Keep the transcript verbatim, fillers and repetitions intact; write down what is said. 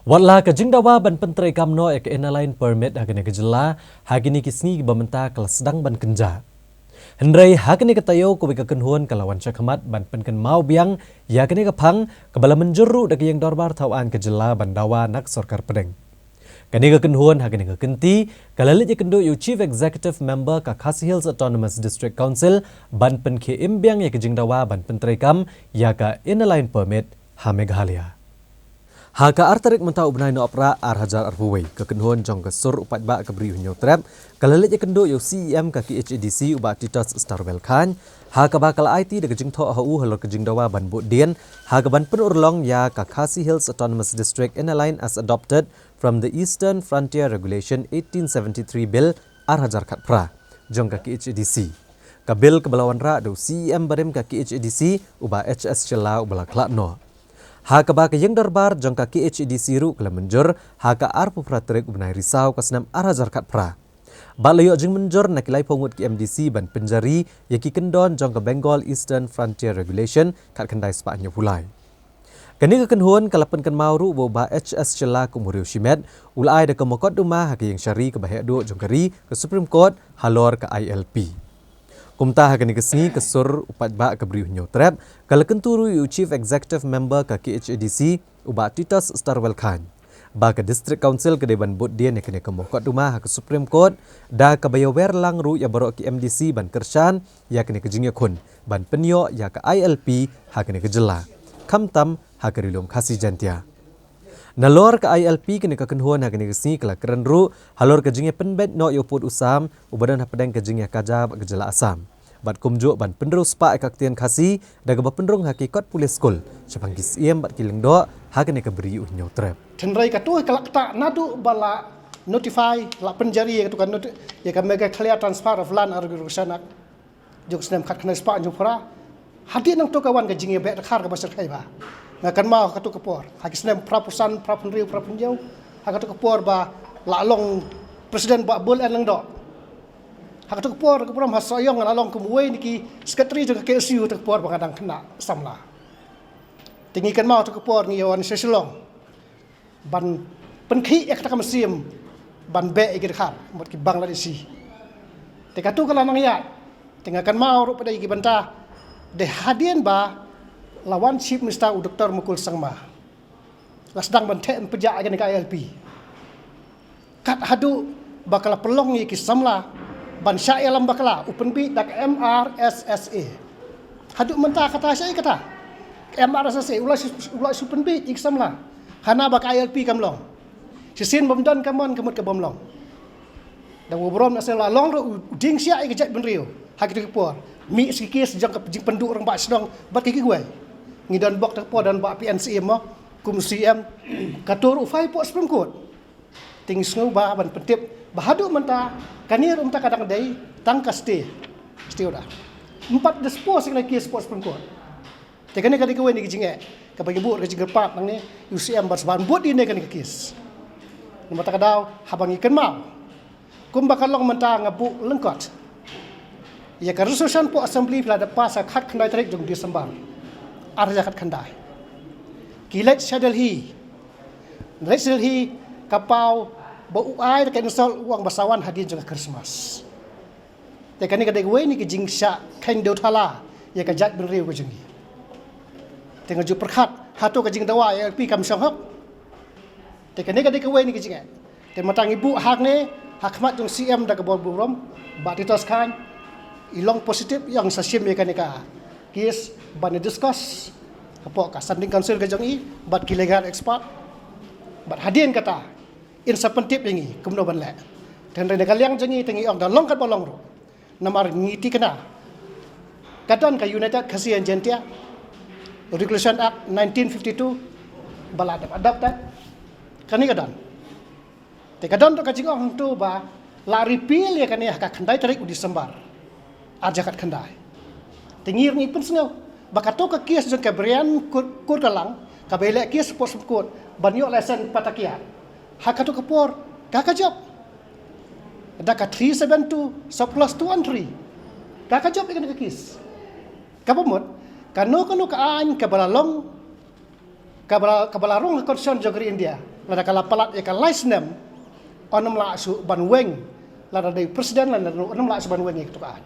Wat la ka jingdawa ban pyntreikam noh ïa ka Inner Line Permit ha kane ka jylla, ha kine ki sngi kiba mynta ka la sdang ban kynjah. Hynrei ha kane ka taïew kawei ka kynhun ka la wan shakhmat ban pynkynmaw biang ïa kane ka phang kaba la mynjur ruh da ka ïing dorbar thaw aiñ ka jylla ban dawa na ka sorkar pdeng. Kane ka kynhun ha kane ka kynti ka la leit ïakynduh ïa u Chief Executive Member ka Khasi Hills Autonomous District Council ban pynkhie im biang ïa ka jingdawa ban pyntreikam ïa ka Inner Line Permit ha Meghalaya. Ha ka ar tarik mynta u bnai Nohprah ar hajar arphew wei, ka kynhun jong ka sur u paidbah ka Bri u Hynñiewtrep ka la leit ïakynduh ïa u C E M ka K H A D C u Bah Titos Starwell Chyne, ha kaba ka la aiti da ka jingthoh ha u halor ka jingdawa ban buddien ha kaban pynurlong ïa ka Khasi Hills Autonomous District Inner Line as adopted from the Eastern Frontier Regulation eighteen seventy-three Bill ar hajar khatphra jong ka K H A D C. Ka bill kaba la wanrah da u C E M barim ka K H A D C u Bah H S Shylla uba la khlad noh. Ha kaba ka ïing dorbar jong ka K H A D C ruh ka la mynjur ha ka arphew phra tarik u bnai Risaw ka snem ar hajar khatphra. Bad la ïoh jingmynjur na ki laiphew ngut ki M D C ban pynjari ïa ki kyndon jong ka Bengal Eastern Frontier Regulation khatkhyndai spah hynñiewphew lai. Kane ka kynhun ka la pynkynmaw ruh ba u Bah H S Shylla kum u riew shimet u la ai da ka mukotduma ha ka ïing shari kaba heh duh jong ka ri, ka Supreme Court, halor ka I L P. Kumta ha kane ka sngi ka sur u paidbah ka Bri u Hynñiewtrep ka la kyntu ruh ïa u Chief Executive Member ka K H A D C u Bah Titos Starwell Chyne ba ka District Council ka dei ban buddien ïa kane ka mukotduma ha ka Supreme Court, da kaba ïawer lang ruh ïa baroh ki M D C ban kyrshan ïa kane ka jingïakhun ban pynïoh ïa ka I L P ha kane ka jylla, khamtam ha ka Ri Lum Khasi Jaiñtia. Nalor ka I L P, kane ka kynhun ha kane ka sngi ka la kren ruh halor ka jingïapynbeit noh ïa u pud u sam uba don hapdeng ka jingïakajia bad ka jylla Assam, bad kumjuh ban pynriewspah ïa ka ktien Khasi da kaba pynrung ha ki kot pulit skul shaphang ki syiem bad ki lyngdoh ha kane ka Bri u Hynñiewtrep. Hynrei kato ka la ktah naduh ba la notify, la pynjari ïa kato ka noti-, ïa ka Meghalaya Transfer of Land and Regulation Act jong ka snem khatkhyndai spah hynñiewphew phra. Hadien nangto ka wan ka jingïabeh dkhar kaba shyrkhei bha. Nga kynmaw ha kato ka por, ha ki snem phraphew san, phraphew hynriew, phraphew hynñiew, ha kato ka por ba la long President Bah Bull N. Lyngdoh. Ha kato ka por ka burom ha Sohiong nga la long kum uwei na ki secretary jong ka K S U, kato ka por ba nga dang khynnah samla. Te ngi kynmaw kato ka por ngi ïa wan sha Shillong ban pynkhih ïa kata ka mynsiem ban beh ïa ki dkhar mut ki Bangladeshi. Te kato ka la nang ïaid. Te nga kynmaw ruh pat ïa ki bynta, dei hadien ba la wan Chief Minister u Doctor Mukul Sangma, la sdang ban theh ban pynjah ïa kane ka I L P. Kat haduh ba ka la pynlong ïa ki samla ban shah ïalam bakla, u pynbiej da ka M R S S A. Haduh mynta kata shaei kata, ka M R S S A u la shu, u la shu pynbiej ïa ki samla. Hana ba ka I L P kam long. Shisien bym don ka mon ka mut ka bym long. Da u burom na sel la long ruh u dieng shiah ïa ka jaitbynriew ha kito ki por. Mih sa ki kes jong ka jingpynduh rangbah shnong bad ki kiwei. Ngi don bok ta ka por don Bah P N C M mo kum C M. Kato ruh u phai hapoh Supreme Court. Te ngi sngew ba ban pyntip ba haduh mynta kane ruh mynta ka dang dei tang ka stay, stay order. Ym pat dispose ïa kane ka case hapoh Supreme Court. Te kane ka dei kawei na ki jingeh kaba ngi buh ka jingkyrpad nangne ïa u C M ban sdang ban bud ïa kane ka case. Namar kata ka daw haba ngi kynmaw kumba ka long mynta, nga buh lyngkot ïa ka resolution hapoh Assembly ba la dep pass ha ka khatkhyndai tarik jong December ar hajar khatkhyndai. Ki leit sha Delhi. Leit sha Delhi, ka paw ba u ai da ka insult, u ong ba sa wan hadien jong ka Christmas. Te kane ka dei kawei na ki jingshah kheiñ dewthala ïa ka jaitbynriew ka jong ngi. Te nga ju pyrkhat hato ka jingdawa I L P kam shong hok. Te kane ka dei kawei na ki jingeh. Te mynta ngi buh hangne ha khmat jong C M da ka bor burom, Bah Titos Chyne, i long positive, i ong sa shim ïa kane ka case ban discuss hapoh ka standing council ka jong i bad ki legal expert. Bad hadien kata in sa pyntip ïa ngi kumno ban leh. Te hynrei na ka liang jong ngi te ngi ong da long katba long ruh. Namar ngi thikna ka don ka United Khasi and Jaintia Regulation Act nineteen fifty-two ba la dep adopted. Kane ka don. Te ka don ruh ka jingong hangto ba la repeal ïa kane ha ka khyndai tarik u December ar hajar khatkhyndai. Te ngi ruh ngi pynsngew ba kato ka case jong ka Brian Kur-, Kurkalang kaba ïaleh case hapoh Supreme Court ban ïoh license patakia, ha kato ka por ka ka jop da ka three seven two sub clause two and three. Ka ka jop ïa kane ka case. Kaba mut kano kano ka aiñ kaba la long Kaba la, kaba la rung ha constitution jong ka ri India, lada ka la palat ïa ka lai snem, un ym lah shuh ban weng, lada dei president lada, un ym lah shuh ban weng ïa katu ka aiñ.